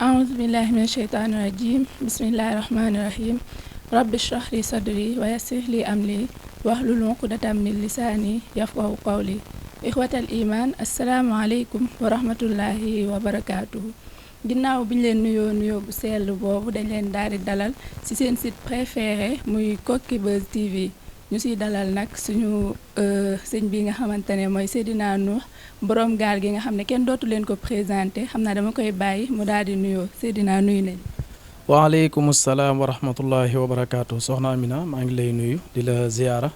أعوذ بالله من الشيطان الرجيم بسم الله الرحمن الرحيم رب اشرح لي صدري ويسر لي أمري واحلل عقدة من لساني يفقهوا قولي إخوة الإيمان السلام عليكم ورحمة الله وبركاته ginnaaw bi ñu leen nuyoo bu sell boobu dañ leen daal di dalal ci seen site préféré muy Koki Buzz TV ñu siy dalal nag suñu sëñ bi nga xamante ne mooy Seydina Nuux borom gaal gi nga xam ne kenn dootu leen ko présenté xam naa dama koy bàyyi mu daal di nuyoo Seydina nuyu nañ. waaleykum salaam wa rahmatullahi wa barakaatu soxna Amina maa ngi lay nuyu di la ziyaara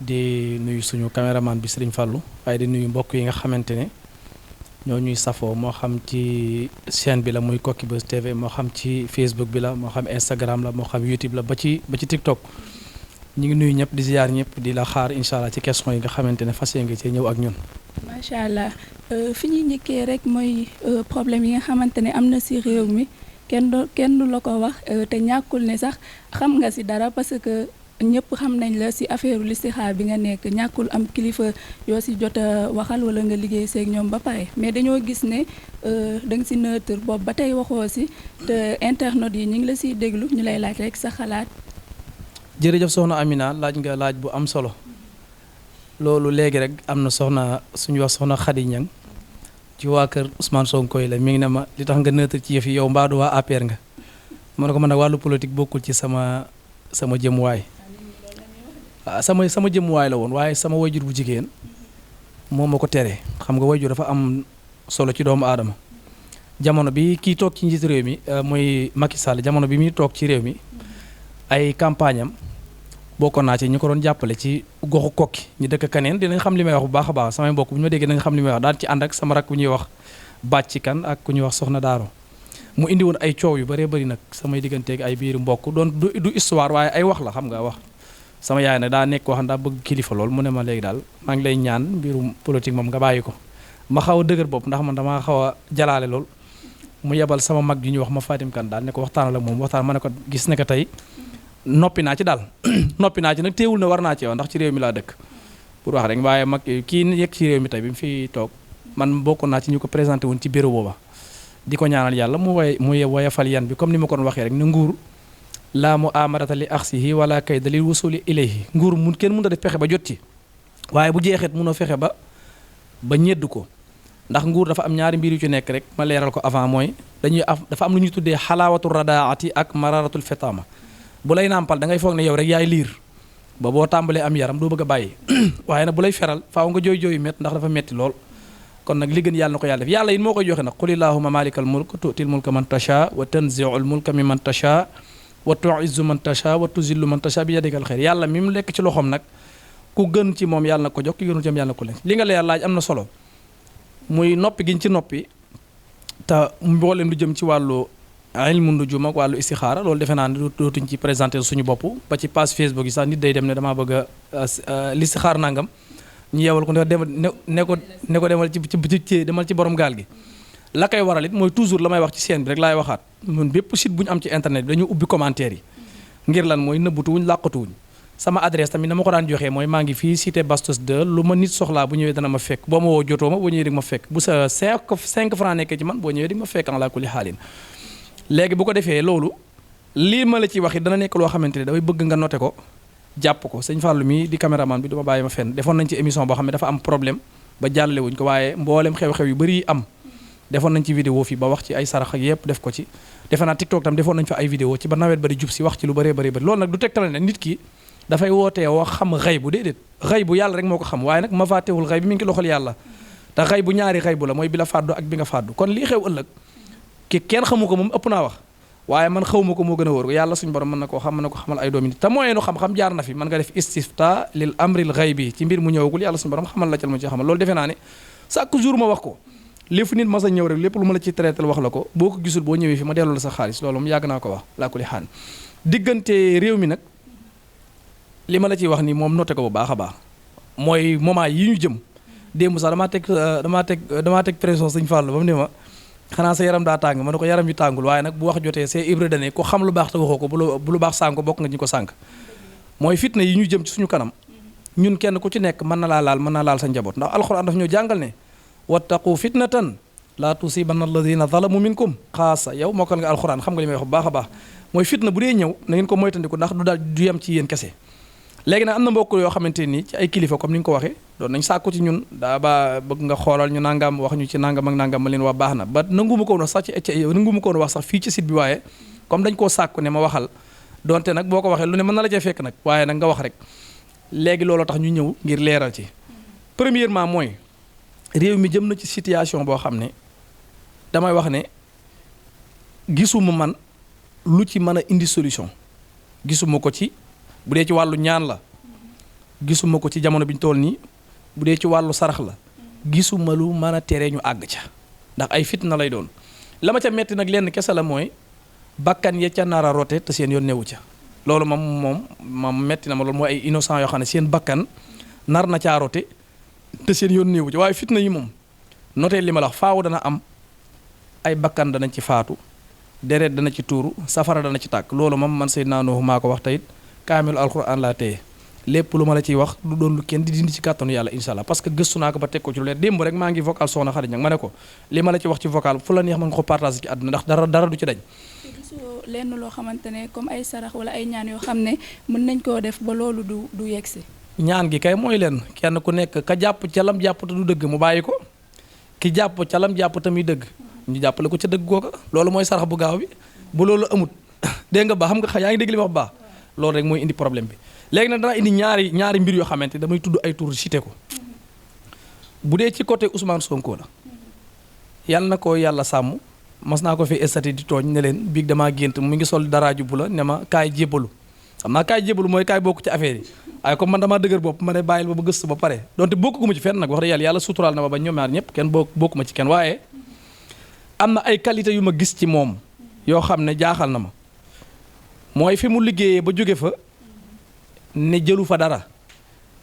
di nuyu suñu caméraman bi Serigne Fallou waaye di nuyu mbokk yi nga xamante ne ñoo ñuy safoo moo xam ci chaîne bi la muy Koki Buzz TV moo xam ci Facebook bi la moo xam Instagram la moo xam YouTube la ba ci TikTok ñu ngi nuyu ñëpp di ziyaar ñëpp di la xaar incha allah ci question yi nga xamante ne fas yéene nga cee ñëw ak ñun. macha allah fi ñuy njëkkee rek mooy problème yi nga xamante ne am na si réew mi kenn du la ko wax te ñàkkul ne sax xam nga si dara parce que ñëpp xam nañ la si affaire listixaar bi nga nekk ñàkkul am kilifa yoo si jot a waxal wala nga liggéey seeg ñoom ba pare mais dañoo gis ne da nga si neutre boobu ba tey waxoo si te internet yi ñu ngi la siy déglu ñu lay laaj rek sa xalaat. jërëjëf soxna Amina laaj nga laaj bu am solo loolu léegi rek am na soxna suñu wax soxna Khady Niang ci waa kër Ousmane Sonko yi la mi ngi ne ma li tax nga neutre ci yëf yi yow mbaa du waa APR nga ma ne ko man nag wàllu politique bokkul ci sama jëmuwaay waaw sama jëmuwaay la woon waaye sama wayjur bu jigéen moo ma ko teree xam nga wayjur dafa am solo ci doomu aadama jamono bi kii toog ci njiit réew mi mooy Macky Sall jamono bi muy toog ci réew mi ay campagne am bokkoon naa ci ñu ko doon jàppale ci goxu kokki ñu dëkk kaneen dinañ xam li may wax bu baax a baax samay mbokk bu ñu ma déggee nañ xam li may wax daal ci ànd ak sama rak bu ñuy wax bàcc kan ak ku ñuy wax soxna daaro mu indi woon ay coow yu bëree bëri nag samay digganteeg ay biiru mbokk doon du histoire waaye ay wax la xam nga wax sama yaay nag daa nekk wax daa bëgg kilifa lool mu ne ma léegi daal maa ngi lay ñaan mbirum politique moom nga bàyyi ko ma xaw a dëgër bopp ndax man damaa xaw a jalaale lool mu yebal sama mag yu ñuy wax ma Fatim kan daal ne ko waxtaanal ak moom waxtaan ma ne ko gis ne ko tey noppi naa ci daal noppi naa ci nag teewul na war naa ci yow ndax ci réew mi laa dëkk pour wax rek waaye mag kii yegg ci réew mi tey bi mu fi toog man bokkoon naa ci ñu ko présenté woon ci bureau booba di ko ñaanal yàlla mu woyafal yan bi comme ni ma ko doon waxee rek ne nguur laa mu amarata li aksihi wala kay dalil wusuli ilayhi nguur mun kenn mënut a def fexe ba jot ci waaye bu jeexit mënoo fexe ba ñedd ko ndax nguur dafa am ñaari mbir yu ci nekk rek ma leeral ko avant mooy dafa am lu ñuy tuddee xalaawatu radaati ak mararatul fetama bu lay nàmpal da ngay foog ne yow rek yaay liir ba boo tàmbalee am yaram doo bëgg a bàyyi waaye nag bu lay feral faaw nga jooy met ndax dafa metti lool kon nag li gën yàlla na ko yàlla def yàlla it moo koy joxe nag qul illahumma malikal mulk tu'til mulka man tasha wa tanzi'ul mulka mimman tasha wa tu'izzu man tasha wa tuzillu man tasha bi yadikal xayr yàlla mi mu lekk ci loxoom nag ku gën ci moom yàlla na ko jox ki gënul ci moom yàlla na ko lekk li nga leer laaj am na solo muy noppi giñ ci noppi te mboolem lu jëm ci wàllu ilmu nujum ak wàllu istixaara loolu defe naa ne dootuñ ci présenté suñu bopp ba ci page Facebook yi sax nit day dem ne damaa bëgg a listixaar nangam ñu yeewal ko ne ko demal ci borom gaal gi la koy waral it mooy toujours la may wax ci scène bi rek laay waxaat ñun bépp site bu ñu am ci internet bi dañu ubbi commentaire yi ngir lan mooy nëbbutuwuñ làqatuwuñ sama adresse tamit na ma ko daan joxee mooy maa ngi fii cité Bastos 2 lu ma nit soxlaa bu ñëwee dana ma fekk boo ma woo jotoo ma boo ñëwee di ma fekk bu sa 5 francs nekkee ci man boo ñëwee di ma fekk en la kulli xaalin léegi bu ko defee loolu lii ma la ciy wax it dana nekk loo xamante ne dafay bëgg nga noté ko jàpp ko sëñ Fallou mi di caméraman bi du ma bàyyi ma fenn defoon nañ ci émission boo xam ne dafa am problème ba jàllale wuñ ko waaye mboolem xew-xew yu bëri am defoon nañ ci vidéo fii ba wax ci ay sarax ak yëpp def ko ci defe naa TikTok tam defoon nañ fa ay vidéo ci ba nawet ba di jub si wax ci lu bëree bëri loolu nag du tegtale ne nit ki dafay wootee wax xam xëy bu déedéet xëy bu yàlla rek moo ko xam waaye nag ma faatewul xëy bi mi ngi loxol yàlla te xëy bu ñaari xëy bu la mooy bi la fàddu ak bi nga fàddu kon lii xew ëllëg ki kenn xamu ko moom ëpp naa wax waaye man xawma ko moo gën a wóor yàlla suñu borom mën na koo xam mën na ko xamal ay doomi nit te mooy nu xam-xam jaar na fi mën nga def istifta lil amril ghaybi ci mbir mu ñëwagul yàlla suñu borom xamal la cal ma ci xamal loolu defe naa ne chaque jour ma wax ko lépp nit ma sa ñëw rek lépp lu ma la ci traité wax la ko boo ko gisul boo ñëwee fi ma delloo la sa xaalis loolu moom yàgg naa ko wax laa ko li xaan diggante réew mi nag li ma la ciy wax ni moom noté ko bu baax a baax mooy moment yi ñu jëm démb sax damaa teg pression sëñ Fallou ba mu ne ma xanaa sa yaram daa tàng ma ne ko yaram bi tàngul waaye nag bu wax jotee c'est Ibra dane ko xam lu baax te waxoo ko bu lu baax sànk bokk nga ñu ko sànk mooy fitna yi ñu jëm ci suñu kanam ñun kenn ku ci nekk mën na laa laal mën naa laal sa njaboot ndax alxuraan daf ñoo jàngal ne wattaqu fitnatan laa tusibanna alladina zalamu minkum xaasa yow mokkal nga alxuraan xam nga li may wax bu baax a baax mooy fitna bu dee ñëw na ngeen ko moytandiku ndax du daal du yem ci yéen kese léegi nag am na mbokk yoo xamante nii ci ay kilifa comme ni nga ko waxee doon nañ sàkku ci ñun daa ba bëgg nga xoolal ñu nangam wax ñu ci nangam ak nangam ma leen wax baax na ba nanguma ko woon wax sax nanguma ko woon wax sax fii ci site bi waaye comme dañ koo sàkku ne ma waxal donte nag boo ko waxee lu ne mën na la cee fekk nag waaye nag nga wax rek léegi looloo tax ñu ñëw ngir leeral ci premièrement mooy réew mi jëm na ci situation boo xam ne damay wax ne gisuma man lu ci mën a indi solution gisuma ko ci bu dee ci wàllu ñaan la gisuma ko ci jamono bi ñu toll nii bu dee ci wàllu sarax la gisuma lu mën a tere ñu àgg ca ndax ay fitna lay doon la ma ca metti nag lenn kese la mooy bakkan ya ca nar a rote te seen yoon newu ca loolu moom metti na ma loolu mooy ay innocent yoo xam ne seen bakkan nar na caa rote te seen yoon newu ca waaye fitna yi moom notee li ma la wax faaw dana am ay bakkan danañ ci faatu deret dana ci tuuru safara dana ci tàkk loolu moom man Seydina Nuhu maa ko wax tayit kaamilu alquran laa téye lépp lu ma la ciy wax du doon lu kenn di dindi ci kàttanu yàlla insha allah parce que gëstu naa ko ba teg ko ci lu leer démb rek maa ngi vocal soxna Xadi Ñaŋ ma ne ko li ma la ci wax ci vocal fu la neex mën nga ko partage ci àdduna ndax dara du ci dañ gisoo lenn loo xamante ne comme ay sarax wala ay ñaan yoo xam ne mën nañ koo def ba loolu du yegsi ñaan gi kay mooy leen kenn ku nekk ka jàpp ca lam jàpp te du dëgg mu bàyyi ko ki jàpp ca lam jàpp tamit dëgg ñu jàppale ko ca dëgg googa loolu mooy sarax bu gaaw bi bu loolu amut dégg nga baax xam nga yaa ngi dégg li ma wax baax loolu rek mooy indi problème bi léegi nag danaa indi ñaari mbir yoo xamante damay tudd ay tur cité ko bu dee ci côté Ousmane Sonko la yàlla na ko yàlla sàmm mas naa ko fi estati di tooñ ne leen biig damaa gént mu ngi sol daraaju bu la ne ma kaay jébbalu xam naa kaay jébbalu mooy kaay bokk ci affaire yi waaye comme man damaa dëgër bopp ma ne bàyyil ba gëstu ba pare donte bokkuma ci fenn nag wax dëgg yàlla suturaal na ma ba ñoom ñaar ñëpp kenn bokkuma ci kenn waaye am na ay qualité yu ma gis ci moom yoo xam ne jaaxal na ma mooy fi mu liggéeyee ba jóge fa ne jëlu fa dara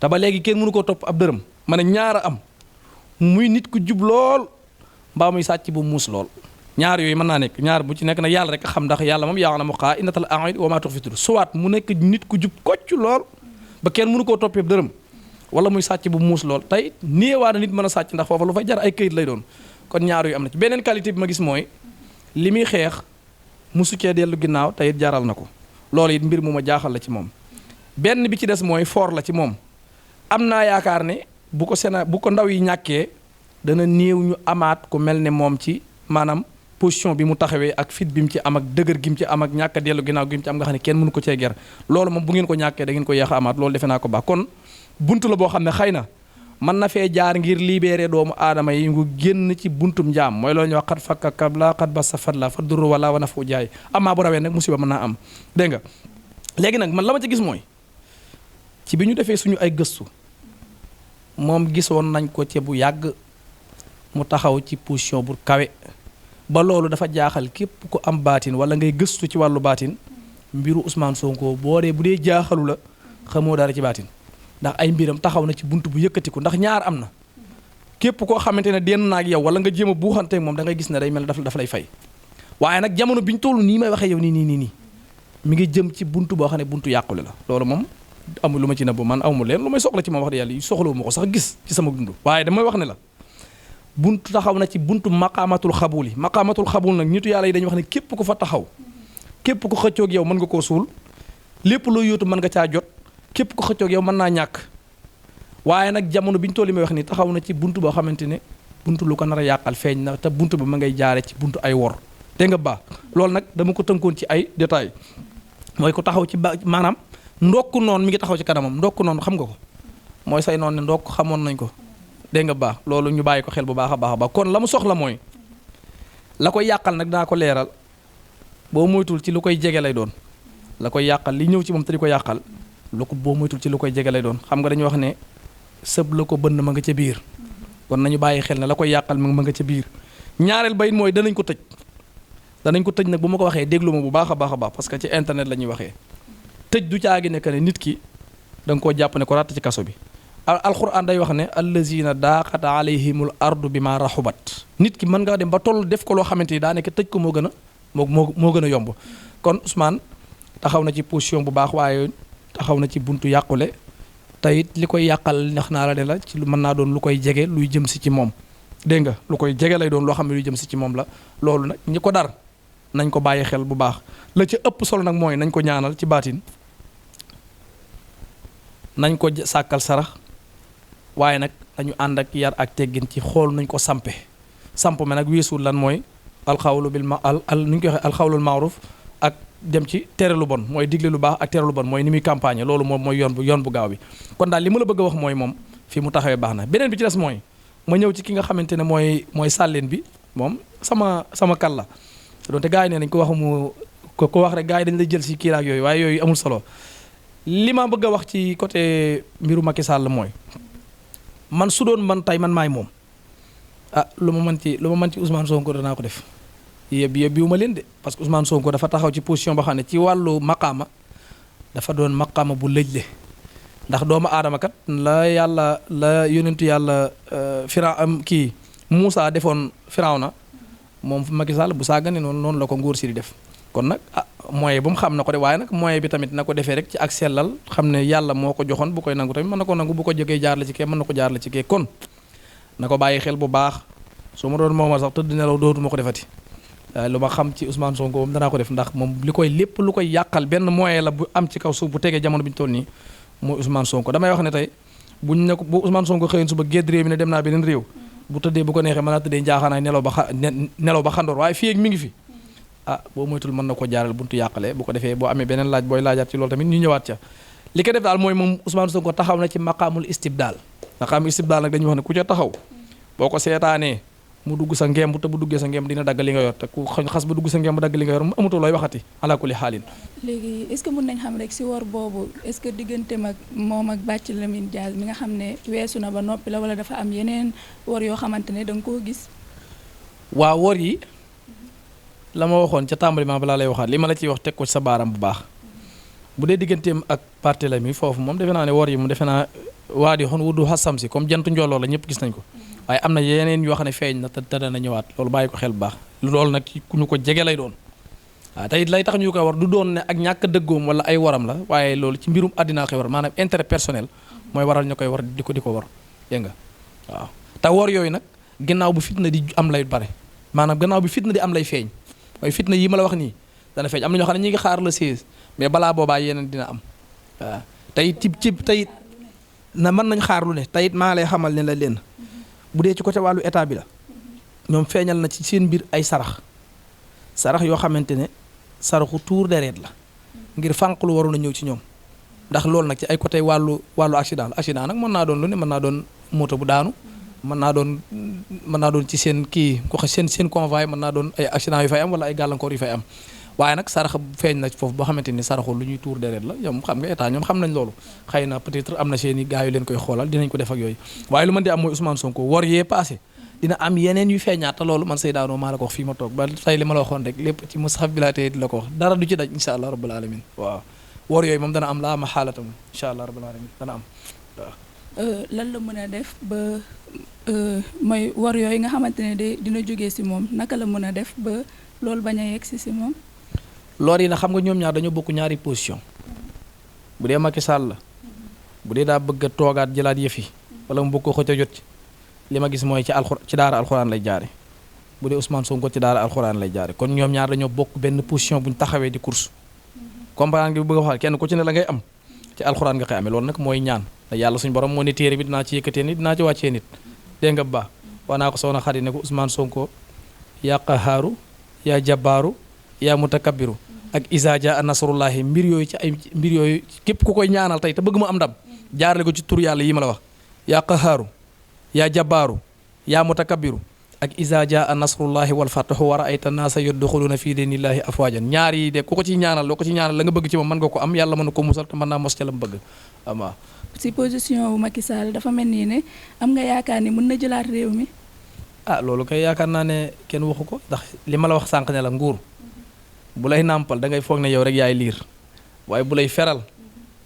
te ba léegi kenn mënu ko topp ab dërëm ma ne ñaar a am muy nit ku jub lool mbaa muy sàcc bu muus lool ñaar yooyu mën naa nekk ñaar bu ci nekk nag yàlla rek a xam ndax yàlla moom yaa na mu xaa innatal a'yun wa maa tuxfi sudur soit mu nekk nit ku jub kocc lool ba kenn mënu koo toppee dërëm wala muy sàcc bu muus lool tey néewaa na nit mën a sàcc ndax foofa lu fay jar ay këyit lay doon kon ñaar yooyu am na ci beneen qualité bi ma gis mooy li muy xeex musu cee dellu ginnaaw tey it jaral na ko loolu it mbir mu ma jaaxal la ci moom benn bi ci des mooy foor la ci moom am naa yaakaar ne bu ko ndaw yi ñàkkee dana néew ñu amaat ku mel ne moom ci maanaam position bi mu taxawee ak fit bi mu ci am ak dëgër gi mu ci am ak ñàkk a dellu ginnaaw gi mu ci am nga xam ne kenn mënu ko cee ger loolu moom bu ngeen ko ñàkkee da ngeen ko yeex a amaat loolu defe naa ko baax kon buntu la boo xam ne xëy na mën na fee jaar ngir libéré doomu aadama yi ngu génn ci buntum njaam mooy loolu ñuy wax xat fakka kabla xat ba sa fat la fa duru wala wana fu jaay amaa bu rawee nag musiba mën naa am dégg nga léegi nag man la ma ci gis mooy ci bi ñu defee suñu ay gëstu moom gisoon nañ ko ci bu yàgg mu taxaw ci position bu kawe ba loolu dafa jaaxal képp ku am baatin wala ngay gëstu ci wàllu baatin mbiru Ousmane Sonko bu dee jaaxalu la xamoo dara ci baatin ndax ay mbiram taxaw na ci bunt bu yëkkatiku ndax ñaar am na képp koo xamante ne denn na ak yow wala nga jéem a buuxante moom da ngay gis ne day mel dafa lay fay waaye nag jamono bi ñu toll nii may waxee yow nii mi ngi jëm ci buntu boo xam ne buntu yàqule la loolu moom amul lu ma ci nëbbu man amul leen lu may soxla ci moom wax dëgg yàlla soxlawu ma ko sax gis ci sama dund waaye damay wax ne la buntu taxaw na ci buntu maqaamatul xabul yi maqaamatul xabul nag nitu yàlla yi dañuy wax ne képp ku fa taxaw képp ku xëccoog yow mën nga koo suul lépp loo yóotu mën nga caa jot képp ku xëccoog yow mën naa ñàkk waaye nag jamono bi ñu toll li may wax ni taxaw na ci buntu boo xamante ne buntu lu ko nar a yàqal feeñ na te buntu ba ma ngay jaare ci buntu ay wor dégg nga baax loolu nag dama ko tënkoon ci ay détails mooy ko taxaw ci maanaam ndokk noonu mi ngi taxaw ci kanamam ndokk noonu xam nga ko mooy say noonu ne ndokk xamoon nañ ko dégg nga baax loolu ñu bàyyi ko xel bu baax a baax kon la mu soxla mooy la koy yàqal nag dinaa ko leeral boo moytul ci lu koy jege lay doon la koy yàqal li ñëw ci moom te di ko yàqal lu ko boo moytul ci lu koy jege lay doon xam nga dañuy wax ne sëb la ko bënn ma nga ca biir kon nañu bàyyi xel ne la koy yàqal ma nga ca biir ñaareel bayit mooy danañ ko tëj nag bu ma ko waxee déglu ma bu baax a baax a baax parce que ci internet la ñuy waxee tëj du caagi ne que ne nit ki da nga koo jàpp ne ko ràtt ci kaso bi alquran day wax ne allazina daaqat alayhimul ardu bi ma raxubat nit ki mën nga dem ba toll def ko loo xamante ni daa nekk tëj ko moo gën a yomb kon Ousmane taxaw na ci position bu baax waaye taxaw na ci buntu yàqule te it li koy yàqal ndax naa la ne la ci lu mën naa doon lu koy jege luy jëm si ci moom dégg nga lu koy jege lay doon loo xam ne lu jëm si ci moom la loolu nag ñi ko dar nañ ko bàyyi xel bu baax la ci ëpp solo nag mooy nañ ko ñaanal ci baatin nañ ko sàkkal sarax waaye nag dañu ànd ak yar ak teggin ci xool nuñ ko sampe samp me nag weesul lan mooy alxawlu bil ma al nu ñu koy waxee alxawlul maaruf ak dem ci tere lu bon mooy digle lu baax ak tere lu bon mooy ni muy campagne loolu moom mooy yoon bu gaaw bi kon daal li ma la bëgg a wax mooy moom fii mu taxawee baax na beneen bi ci des mooy ma ñëw ci ki nga xamante ne mooy sàlleen bi moom sama kal la donte gars yi nee nañ ko waxumu ko wax rek gars yi dañ lay jël si kii ak yooyu waaye yooyu amul solo li ma bëgg a wax ci côté mbiru Macky Sall mooy man su doon man tey man maay moom lu ma mën ci Ousmane Sonko danaa ko def yëbbiwu ma leen de parce que Ousmane Sonko dafa taxaw ci position boo xam ne ci wàllu maqaama dafa doon maqaama bu lëj le ndax doomu aadama kat la yonentu yàlla Muusa defoon Firawna moom Macky Sall bu saagane noonu la ko nguur si di def kon nag moyen bu mu xam na ko de waaye nag moyen bi tamit na ko defee rek ci ak sellal xam ne yàlla moo ko joxoon bu koy nangu tamit mën na ko nangu bu ko jógee jaar la ci kee mën na ko jaar la ci kee kon na ko bàyyi xel bu baax su ma doon moomal sax tëdd nelaw dootuma ko defati lu ma xam ci Ousmane Sonko moom danaa ko def ndax moom lépp lu koy yàqal benn moyen la bu am ci kaw suuf bu tegee jamono bi ñu toll nii mooy Ousmane Sonko damay wax ne tey bu Ousmane Sonko xëyoon suba gédd réew mi ne dem naa beneen réew bu tëddee bu ko neexee mën naa tëddee njaaxaanaay nelaw ba xandoor waaye fii ak mi ngi fi boo moytul mën na ko jaaral buntu yàqale bu ko defee boo amee beneen laaj booy laajaat ci loolu tamit ñu ñëwaat ca li ko def daal mooy moom Ousmane Sonko taxaw na ci maqaamul istibdaal nag dañuy wax ne ku ca taxaw boo ko seetaanee mu dugg sa ngemb te bu duggee sa ngemb dina dagg li nga yor te ku xas ba dugg sa ngemb dagg li nga yor mu amatoo looy waxati ala kulli xaalin. léegi est-ce que mën nañ xam rek si wor boobu est-ce que digganteem ak moom ak Barthélémy Dias mi nga xam ne weesu na ba noppi la wala dafa am yeneen wor yoo xamante ne da nga koo gis. waaw wor yi la ma waxoon ca tàmbaliment balaa lay waxaat li ma la ciy wax teg ko ci sa baaram bu baax bu dee digganteem ak Barthélémy foofu moom defe naa ne wor yi moom defe naa waa di xon wudu xasam si comme jantu njooloo la ñëpp gis nañ ko waaye am na yeneen yoo xam ne feeñ na te dana ñëwaat loolu bàyyi ko xel bu baax loolu nag ku ñu ko jege lay doon waaw te it lay tax ñu koy war du doon ne ak ñàkk dëggoom wala ay waram la waaye loolu ci mbirum àddinaa koy war maanaam intérêt personnel mooy waral ñu koy war di ko war dégg nga waaw te wor yooyu nag gannaaw bu fitna di am lay bare maanaam gannaaw bi fitna di am lay feeñ mooy fitna yi ma la wax nii dana feeñ am na ñoo xam ne ñi ngi xaar la 16 mais balaa boobaa yeneen dina am waaw tey tey na mën nañ xaar lu ne tey it maa lay xamal ne la leen bu dee ci côté wàllu état bi la ñoom feeñal na ci seen mbir ay sarax yoo xamante ne saraxu tuur deret la ngir fànq lu waroon a ñëw ci ñoom ndax loolu nag ci ay côté wàllu accident nag mën naa doon lu ne mën naa doon moto bu daanu mën naa doon ci seen seen convoi mën naa doon ay accident yu fay am wala ay gàllankoor yu fay am waaye nag sarax feeñ na foofu boo xamante ni saraxu lu ñuy tuur deret la ñoom xam nga état ñoom xam nañ loolu xëy na peut-être am na seen i gars yu leen koy xoolal dinañ ko def ak yooyu waaye lu mën di am mooy Ousmane Sonko wor yee passé dina am yeneen yu feeñaat te loolu man Seydano maa la ko wax fii ma toog ba tey li ma la waxoon rek lépp ci mushaf bi laa tey di la ko wax dara du ci daj insha allah rabbul alamin waaw wor yooyu moom dana am laa ma xaalata moom insha allah rabbul alamin dana am waaw lan la mën a def ba mooy wor yooyu nga xamante ne dina jógee si moom naka la mën a def ba loolu bañ a yegg si moom loolu yi nag xam nga ñoom ñaar dañoo bokk ñaari position bu dee Macky Sall la bu dee daa bëgg a toogaat jëlaat yëf yi wala mu bëgg ko xëcc a jot ci li ma gis mooy ci daara alxuraan lay jaare bu dee Ousmane Sonko ci daara alxuraan lay jaare kon ñoom ñaar dañoo bokk benn position bu ñu taxawee di course comprendre nga bëgg a waxal kenn ku ci ne la ngay am ci alxuraan nga koy amee loolu nag mooy ñaan te yàlla suñu borom moo ne téere bi dinaa ci yëkkatee nit dinaa ci wàccee nit dégg nga bu baax wax naa ko soxna Xadi ne ko Ousmane Sonko yaa qahaaru yaa jabbaaru yaa mutakabbiru ak izaa jaa nasrullahi mbir yooyu képp ku koy ñaanal tey te bëgg mu am ndam jaarale ko ci tur yàlla yi ma la wax yaa qahaaru yaa jabbaaru yaa mutakabbiru ak izaa jaa nasrullahi wal fathu wa ra'ayta naasa yadxuluuna fii diinillaahi afwaajan ñaar yi de ku ko ci ñaanal loo ko ci ñaanal la nga bëgg ci moom mën nga ko am yàlla mën na ko musal te mën naa mos ca la mu bëgg ama si position wu Macky Sall dafa mel nii ne am nga yaakaar ni mën na jëlaat réew mi loolu kay yaakaar naa ne kenn waxu ko ndax li ma la wax sànq ne la nguur bu lay nàmpal da ngay foog ne yow rek yaay liir waaye bu lay feral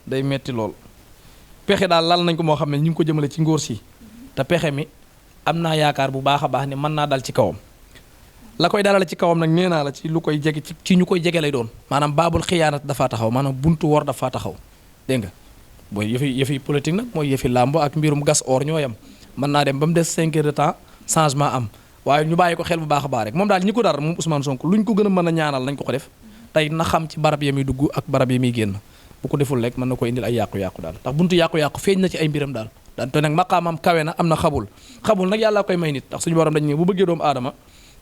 day metti lool pexe daal lal nañ ko moo xam ne ñu ngi ko jëmale ci ngóor si te pexe mi am naa yaakaar bu baax a baax ne mën naa dal ci kawam la koy dalal ci kawam nag nee naa la ci lu koy jege ci ñu koy jege lay doon maanaam baabul xiyaanat dafaa taxaw maanaam buntu wor dafaa taxaw dégg nga booy yëfi politique nag mooy yëfi làmbo ak mbirum gas or ñoo yam mën naa dem ba mu des 5 heures de temps changement am waaye ñu bàyyi ko xel bu baax a baax rek moom daal ñi ko dar moom Ousmane Sonko luñ ko gën a mën a ñaanal nañ ko def tey na xam ci barab ya muy dugg ak barab ya muy génn bu ko deful rek mën na ko indil ay yàqu-yàqu daal ndax buntu yàqu-yàqu feeñ na ci ay mbiram daal daan te nag maqaamam kawe na am na xabul nag yàlla koy may nit ndax suñu borom dañ ne bu bëggee doomu aadama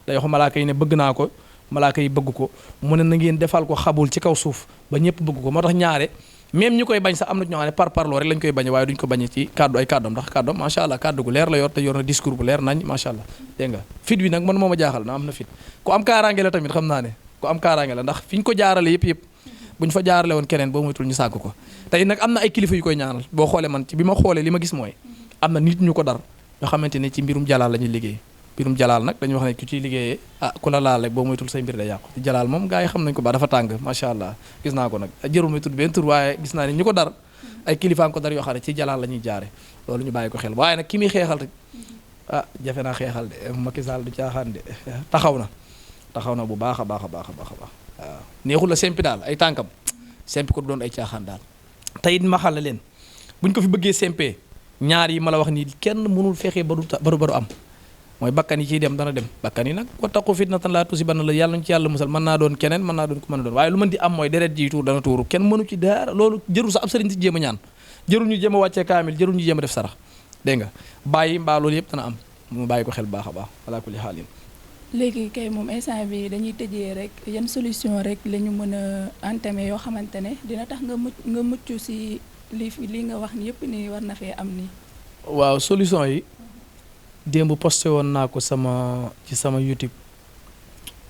day wax malaaka yi ne bëgg naa ko malaaka yi bëgg ko mu ne na ngeen defal ko xabul ci kaw suuf ba ñëpp bëgg ko moo tax ñaare même ñi koy bañ sax am na ñoo xam ne par parloo rek lañ koy bañe waaye duñ ko bañe ci kàddu ay kàddoom ndax kàddoom macha allah kàddu gu leer la yor te yor na discours bu leer nañ macha allah dégg nga fit bi nag man moo ma jaaxal na am na fit ku am kaaraange la tamit xam naa ne ku am kaaraange la ndax fi ñu ko jaarale yëpp buñ fa jaarale woon keneen boo moytul ñu sàgg ko tey nag am na ay kilifa yu koy ñaanal boo xoolee man ci bi ma xoolee li ma gis mooy am na nit ñu ko dar ñoo xamante ne ci mbirum jalaal la ñuy liggéey mbirum jalaal nag dañuy wax ne ku ciy liggéeyee ku la laal rek boo moytul say mbir day yàqu ci jalaal moom gars yi xam nañ ko ba dafa tàng macha allah gis naa ko nag jërul may tudd benn tur waaye gis naa ne ñu ko dar ay kilifaan ko dar yoo xam ne ci jalaal la ñuy jaare loolu ñu bàyyi ko xel waaye nag ki muy xeexal rek jafe naa xeexal de Macky Sall du caaxaan de taxaw na bu baax a baax a baax a baax a baax waaw neexul la sempi daal ay tànkam sempi ko doon ay caaxaan daal te it ma xal leen buñ ko fi bëggee sempee ñaar yi ma la wax nii kenn mënul fexe ba du am mooy bakkan yi ciy dem dana dem bakkan yi nag wattaqu fitnatan laa tusibanna la yàlla ñu ci yàlla musal mën naa doon keneen mën naa doon ku mën a doon waaye lu mën di am mooy deret ji tuur dana tuuru kenn mënu ci dara loolu jërul sax ab sëriñ ci jéem a ñaan jërul ñu jéem a wàccee kaamil jërul ñu jéem a def sarax dégg nga bàyyi mbaa loolu yëpp dana am mu bàyyi ko xel baax a baax ala kulli xaalin léegi kay moom instant bi dañuy tëjee rek yan solution rek la ñu mën a entamer yoo xamante ne dina tax nga mucc si li nga wax ni yëpp ni war na fee am nii. waaw solution yi démb posté woon naa ko ci sama YouTube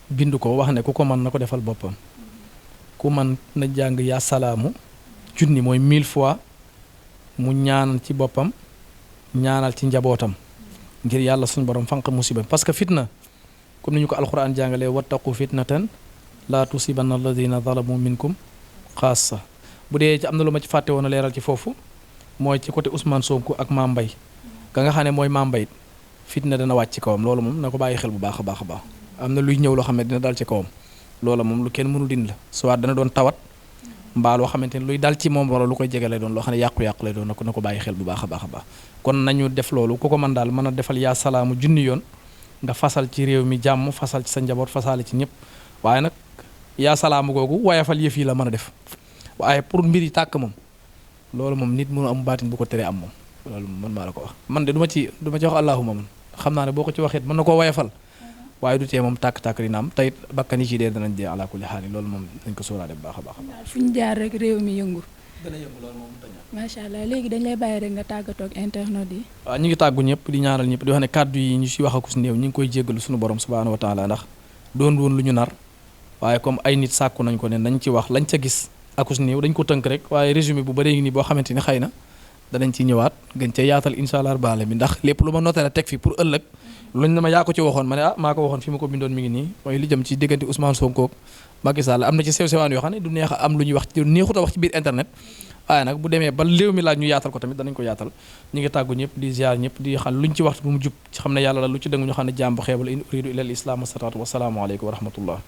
bind ko wax ne ku ko mën na ko defal boppam ku mën na jàng yaa salaamu junni mooy 1000 fois mu ñaanal ci boppam ñaanal ci njabootam ngir yàlla suñu borom fanq musiba parce que fitna comme ni ñu ko alquran jàngalee wattaqu fitnatan laa tusibanna alladina zalamu minkum xaassa bu dee ci am na lu ma ci fàtte woon a leeral ci foofu mooy ci côté Ousmane Sonko ak Mame Mbaye ka nga xam ne mooy Mame Mbaye fitna dana wàcc ci kawam loolu moom na ko bàyyi xel bu baax a baax a baax am na luy ñëw loo xam ne dina dal ci kawam loola moom lu kenn mënul din la soit dana doon tawat mbaa loo xamante ne luy dal ci moom wala lu koy jege lay doon loo xam ne yàqu-yàqu lay doon na ko bàyyi xel bu baax a baax a baax kon nañu def loolu ku ko mën daal mën a defal yaa salaamu junni yoon nga fasal ci réew mi jàmm fasal ci sa njaboot fasale ci ñëpp waaye nag yaa salaamu googu wayafal yëf yi la mën a def waaye pour mbir yi tàkk moom loolu moom nit mënu am baatin bu ko teree am moom loolu man maa la ko wax man de du ma ci wax allahuma man xam naa ne boo ko ci waxee mën na koo wayafal waaye du tee moom tàkk-tàkk dina am teyit bakkan yi ci dee danañ dee ala kulli xaal loolu moom dañ ko sóoraale bu baax a baax fu ñu jaar rek réew mi yëngu dana yëngu loolu moom macha allah léegi dañ lay bàyyi rek nga tàggatoo ak internet yi waaw ñu ngi tàggu ñëpp di ñaanal ñëpp di wax ne kàddu yi ñu ci wax akus néew ñu ngi koy jéggalu suñu borom subhanahu wa taala ndax doon woon lu ñu nar waaye comme ay nit sàkku nañ ko ne nañ ci wax lañ ca gis akus néew dañ ko tënk rek waaye résumé bu bëree ngi nii boo xamante ni xëy na danañ ci ñëwaat gën ca yaatal insha allah baale bi ndax lépp lu ma noté la teg fi pour ëllëg luñ ne ma yaa ko ci waxoon ma ne maa ko waxoon fi ma ko bindoon mi ngi nii mooy li jëm ci diggante Ousmane Sonko Macky Sall am na ci sew-sewaan yoo xam ne du neex a am lu ñuy wax neexut a wax ci biir internet waaye nag bu demee ba léew mi laaj ñu yaatal ko tamit danañ ko yaatal ñu ngi tàggu ñëpp di ziar ñëpp di xam luñ ci waxtu bu mu jub ci xam ne yàlla la lu ci dëng ñu xam ne jàmm bu xeebal in uridu ila al islam wasalaatu wasalaamu aleykum wa rahmatullah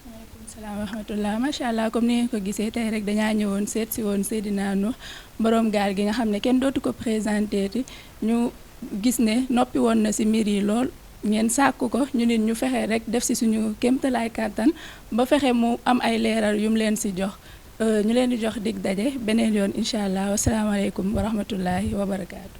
salaam wa rahmatullah macha allah comme ni ngeen ko gisee tey rek dañaa ñëwoon seet si woon Seydina Nuh borom gaal gi nga xam ne kenn dootu ko présenté ñu gis ne noppi woon na si mbir yi lool ngeen sàkku ko ñu nit ñu fexe rek def si suñu kéemtalaay kàttan ba fexe mu am ay leeral yu mu leen si jox ñu leen di jox dig daje beneen yoon incha allah wasalaamaaleykum wa rahmatullahi wa barakaatu.